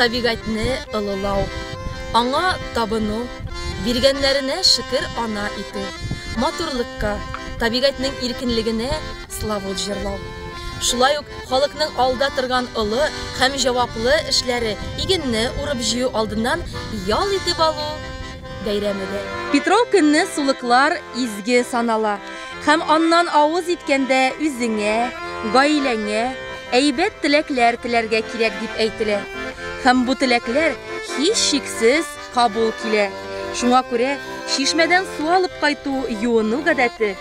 табигатьне олылау, аңа табыну, биргәннәренә шөкер ана итү, матурлыкка, табигатьнең иркенлегенә славут җырлау. Шулай ук халыкның алда торган олы һәм җаваплы эшләре, игенне урып-җыю алдыннан ял итеп алу бәйрәме дә. Петров көнне сулыклар изге санала һәм аннан авыз иткәндә үзеңә, гаиләңә әйбәт теләкләр теләргә кирәк дип әйтелә. Һәм бу теләкләр һичшиксез кабул килә. Шуңа күрә чишмәдән су алып кайту юыну гадәте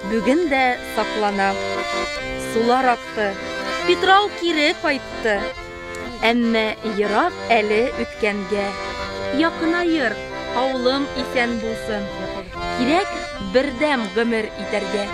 бүген дә саклана. Сулар акты, Питрау кире кайтты. Әмма ерак әле үткәнгә. Якынаер, авылым исән булсын. Кирәк бердәм гомер итәргә.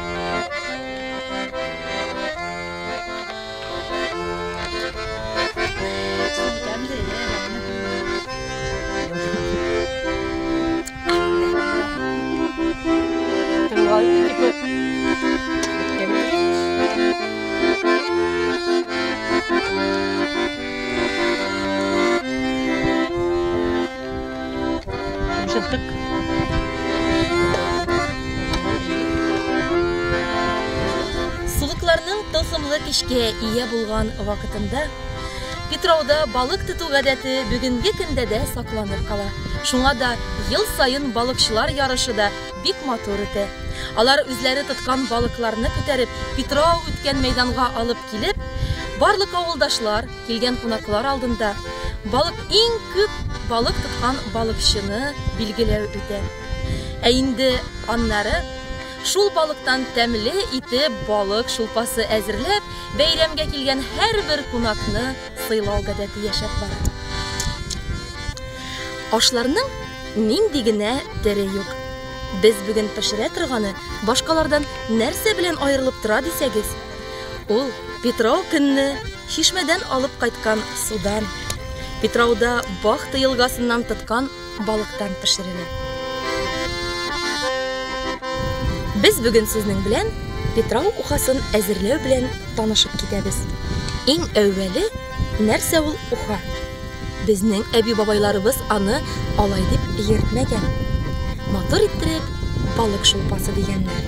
Сулыкларның тылсымлы көчкә ия булган вакытында Питрауда балык тоту гадәте бүгенге көндә дә сакланып кала. Шуңа да ел саен балыкчылар ярышы да бик матур үтә. Алар үзләре тоткан балыкларны күтәреп, Питрау үткән мәйданга алып килеп, барлык авылдашлар, килгән кунаклар алдында балык иң күп балык тоткан балыкчыны билгеләү үтә. Ә инде аннары шул балыктан тәмле итеп балык шулпасы әзерләп, бәйрәмгә килгән һәрбер кунакны сыйлау гадәте яшәп бара. Ашларның нинди генә төре юк. Без бүген пешерә торганы башкалардан нәрсә белән аерылып тора дисәгез, ул Питрау көнне чишмәдән алып кайткан судан, Питрауда Бахта елгасыннан тоткан балыктан пешерелә. Без бүген сезнең белән Питрау ухасын әзерләү белән танышып китәбез. Иң әүвәле, нәрсә ул уха? Безнең әби-бабайларыбыз аны алай дип йөртмәгән. Матур иттереп балык шулпасы дигәннәр.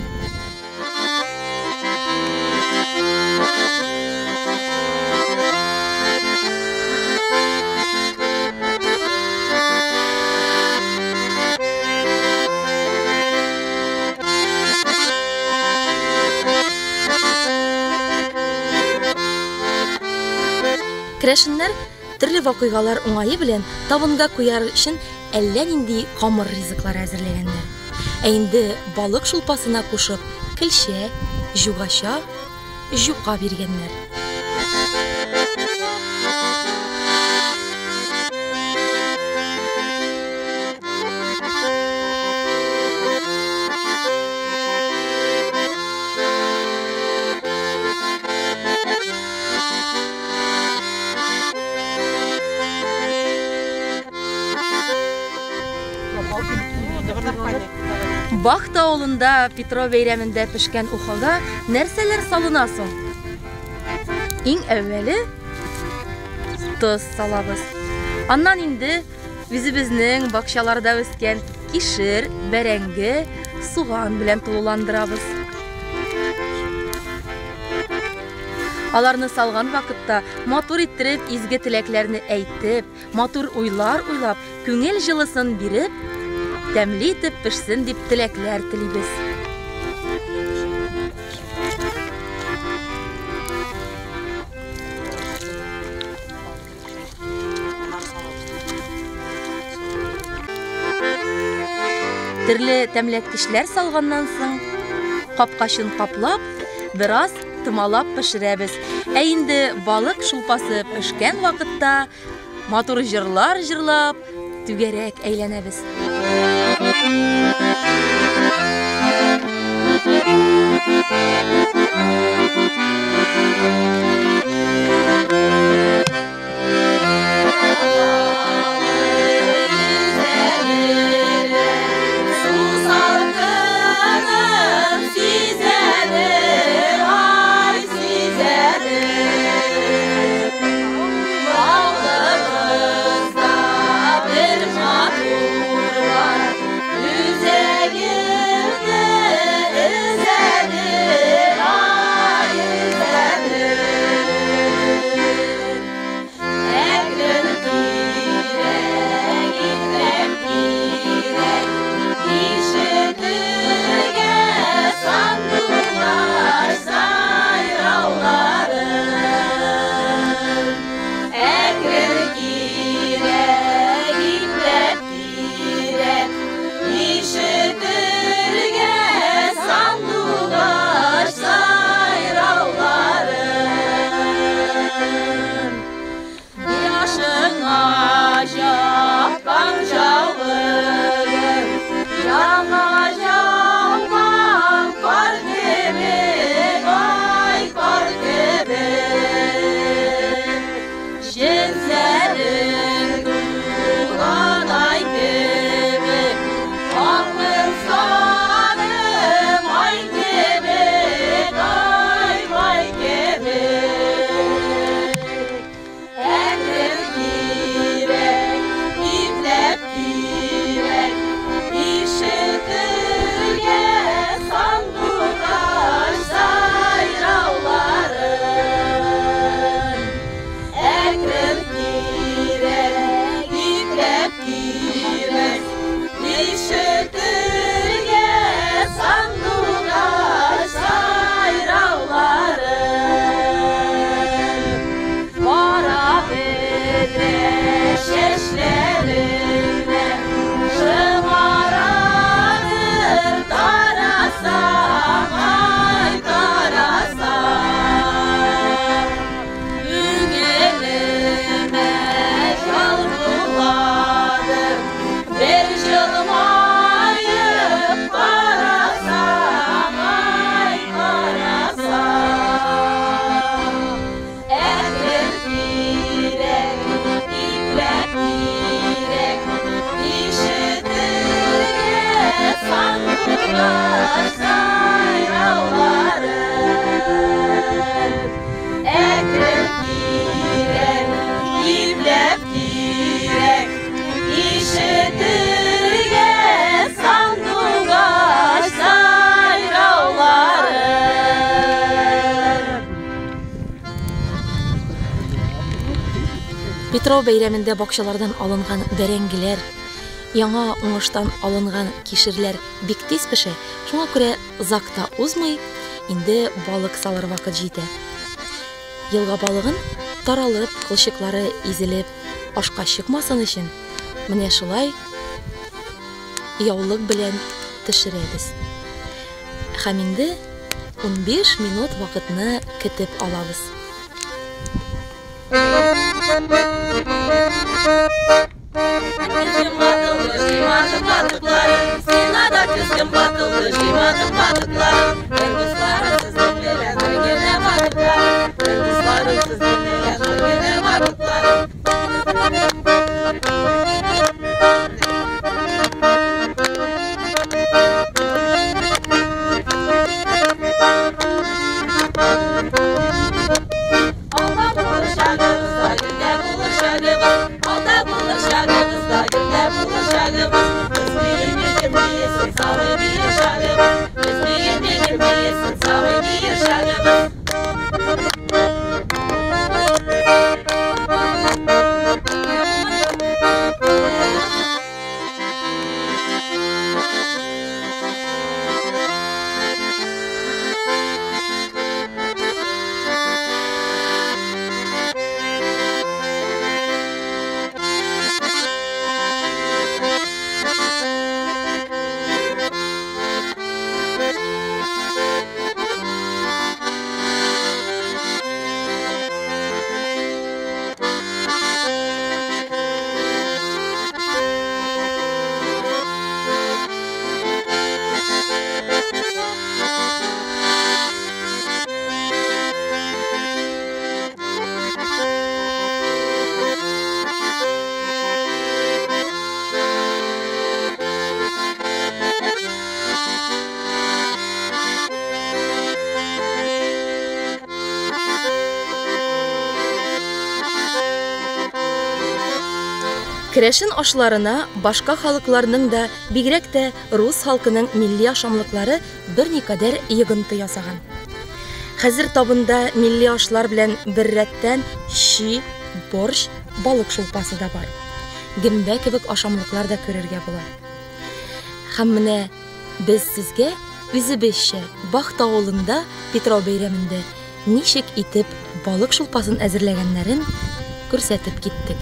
Керәшеннәр төрле вакыйгалар уңае белән табынга куяр өчен әллә нинди камыр ризыклары әзерләгәннәр. Ә инде балык шулпасына кушып көлчә, җугача, җука биргәннәр. Бахта авылында Петро бәйрәмендә пешкән ухага нәрсәләр салына соң? Иң әүвәле тоз салабыз. Аннан инде үзебезнең бакчаларда үскән кишер, бәрәңге, суган белән тулыландырабыз. Аларны салган вакытта матур иттереп изге теләкләрне әйтеп, матур уйлар уйлап, күңел җылысын биреп, тәмле итеп пешсен дип теләкләр телибез. Төрле тәмләткечләр салганнан соң, капкачын каплап, бераз томалап пешерәбез. Ә инде балык шулпасы пешкән вакытта матур җырлар җырлап, түгәрәк әйләнәбез. Аңа яуган кар кебек, ай, кар кебек. Җеннәрең тулган ай кебек, Аңын сары май кебек, ай, май кебек. Әкрен кирәк, ипләп кирәк, ишетергә сандугач сайрауларын. Әкрен кирәк, ипләп кирәк, ишетергә сандугач сайрауларын. Кара бөдрә чәчләреңдә шомарадыр тарасам, ай, тарасам. Күңелемә ял буладыр, бер җылмаеп карасам, ай, карасам. Әкрен кирәк, ипләп кирәк, ишетергә сандугач сайрауларын. Әкрен кирәк, ипләп кирәк, ишетергә сандугач сайрауларын. Петров бәйрәмендә бакчалардан алынган бәрәңгеләр, яңа уңыштан алынган кишерләр бик тиз пешә, шуңа күрә озак та узмый, инде балык салыр вакыт җитә. Елга балыгын таралып, кылчыклары изелеп, ашка чыкмасын өчен, менә шулай яулык белән төшерәбез. Һәм инде 15 минут вакытны көтеп алабыз. Кызым батылды, җыймадым балыкларын, Сиңа да көзгем батылды, җыймадым балыкларын. Бер дусларым сезнең белән бер генә вакытларын, Бер дусларым сезнең белән бер генә вакытларын. Алда булыр чагыбыз да, гөлдә булыр чагыбыз, Алда булыр чагыбыз да, гөлдә булыр чагыбыз. Без биер биесен, сабый биер чагыбыз, Без биер биесен, сабый биер чагыбыз. Керәшен ашларына башка халыкларның да, бигрәк тә рус халкының милли ашамлыклары берникадәр йогынты ясаган. Хәзер табында милли ашлар белән беррәттән щи, борщ, балык шулпасы да бар. Гөмбә кебек ашамлыклар да күрергә була. Һәм менә без сезгә үзебезчә Бахта авылында Петров бәйрәмендә ничек итеп балык шулпасын әзерләгәннәрен күрсәтеп киттек.